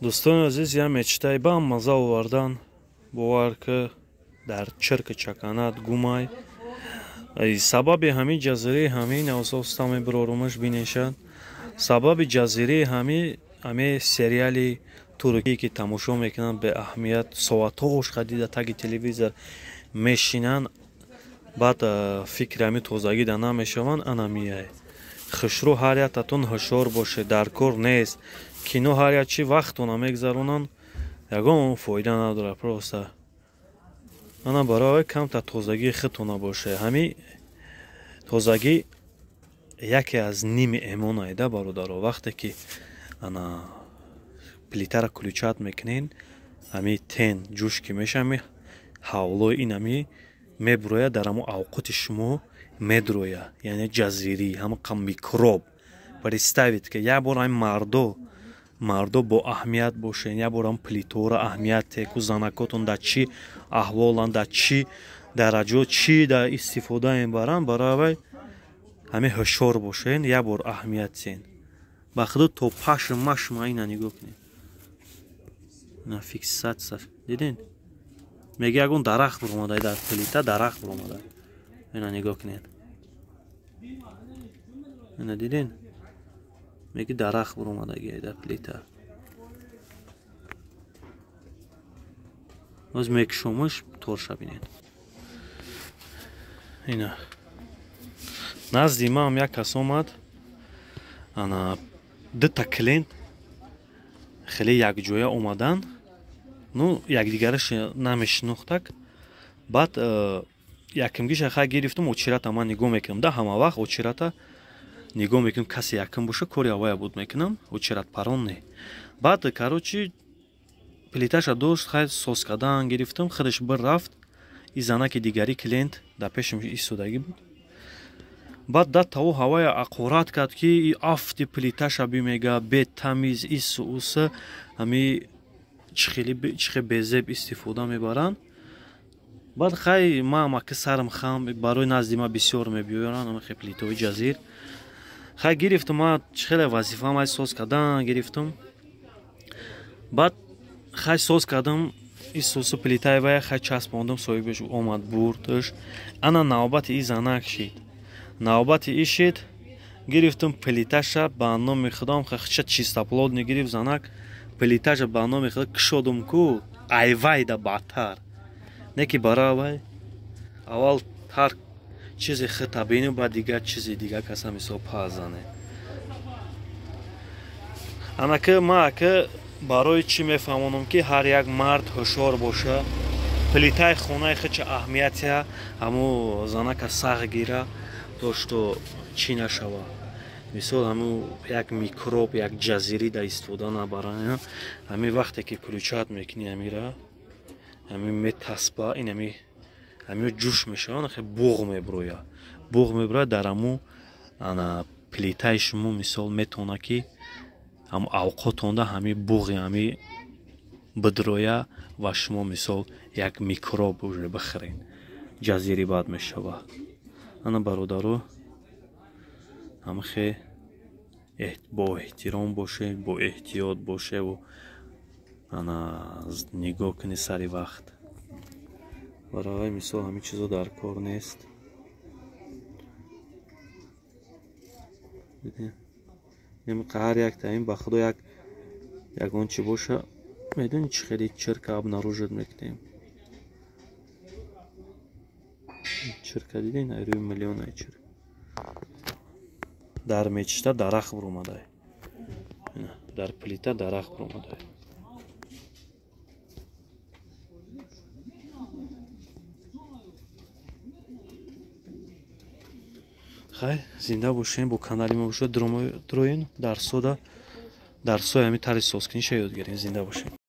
Дӯстони азиз, я мечтай ба маза овардан, бовар ки дар чирки чаканат гумай. Сабаби ҳамин ҷазираи ҳамин ососта мебирорумаш бинешад. Сабаби ҷазираи ҳами сериали туркӣ, ки тамошо мекунанд беаҳамият, соатҳош қадида таги телевизор мешинанд, баъд фикри ҳами тозагӣ да намешаванд. Анамияй хушрӯ, ҳар яктатон ҳушёр бошед, дар кор нест кино, ҳар як чи вақтона мегзаронанд, ягон фоида надорад просто. Ана барои камтар тозагии худтона боше. Ҳами тозагӣ яке аз ними эмон айда, бародаро. Вақте ки ана плитара включать мекунен, ҳами тен ҷӯш ки меша, ҳами ҳавлои ин ҳами мебурояд, дар ҳамо авқоти шумо медроя, яъне ҷазирӣ, ҳамақа микроб. Представить ки як бор ҳами мардо бо аҳамият бошен, як бор ҳам плитора аҳамият теку, занакотон дар чӣ аҳволанд, дар чӣ дараҷо, чӣ дар истифода мебаранд, барои вай ҳами ҳушёр бошен, як бор аҳамият тен. Ба худо то пашм машма ина нигоҳ кунед, ина фиксатсия диден, мега ягон дарахт буромада, дар плита дарахт буромада. Ина нигоҳ кунед, ина диден, меги дарахт буромадаги дар плита. Боз мекушомаш, торша бинед. Ина назди маам як кас омад, ана дута клиент хеле якҷоя омадан, ну якдигараш намешинохтак. Баъд якимгиша хай гирифтум, очирата ман нигоҳ мекунам да, ҳама вақт очирата нигоҳ мекунам, касе якм боша, кори аввая буд мекунам, очират парон не. Баъд, короче, плиташа дошт, хай соз кардан гирифтам, худаш бир рафт. И занаки дигари клиент дар пешам истодагӣ буд. Баъд да таву ҳавая ақорат кард, ки и афти плиташа бимега, бетамиз, ису уса, ҳами чихе безеб истифода мебаранд. Баъд хай ман ака сарам хам, барои назди ма бисёр мебиёранд ҳамахе плитои ҷазир. Хай гирифтам, ма хеле вазифаам ай соз кардан гирифтам. Баъд хай соз кардам исусу плитаи вая, хай часпондам, соҳибаш омад бурдаш. Ана навбати и занак шид, навбати и шид, гирифтам плиташа ба номи худам, хча чистоплотный гирифт занак плиташа, ба номи худо кушодум ку, айвайда бадтар не ки барои вай аввал ҳар чизе хита биню, баъд дигар чизи дигар каса мисол пазане. Анаки ма ака барои чӣ мефаҳмонам, ки ҳар як мард ҳушёр боша, плитаи хонаи худча аҳамиятия, ҳамо занака сағ гира, то что чӣ нашава, мисол ҳамо як микроб, як ҷазирӣ да истифода набаранд. Ҳамин вақте ки включать мекунӣ, ҳамира ҳамин метаспа, ин ҳами ҷӯш мешавад, хе буғ меброя, буғ меброя дар ҳамо ана плитаи шумо. Мисол метавона ки ҳам авқотонда ҳами буғи ҳами бидроя ва шумо мисол як микроб уже бихӯрен, ҷазири бад мешава. Ана бародаро, ҳамахе бо эҳтиром боше, бо эҳтиёт бошеву ана нигоҳ кунӣ сари вақт. Барои мисол ҳамин чизо дар кор нест. Ҳар якта ин ба худо як ягон чи боша, медони чӣ хеле чирка обнаружить мекунем. Чирка дидин, ай рӯи миллион ай чирк дар мечта дарахт буромадай, дар плита дарахт буромадай. Хай, зинда бошем, бо канали мо бошед, дроин дарсода дарсои ҳами тари созкуниша ёд гирем. Зинда бошем.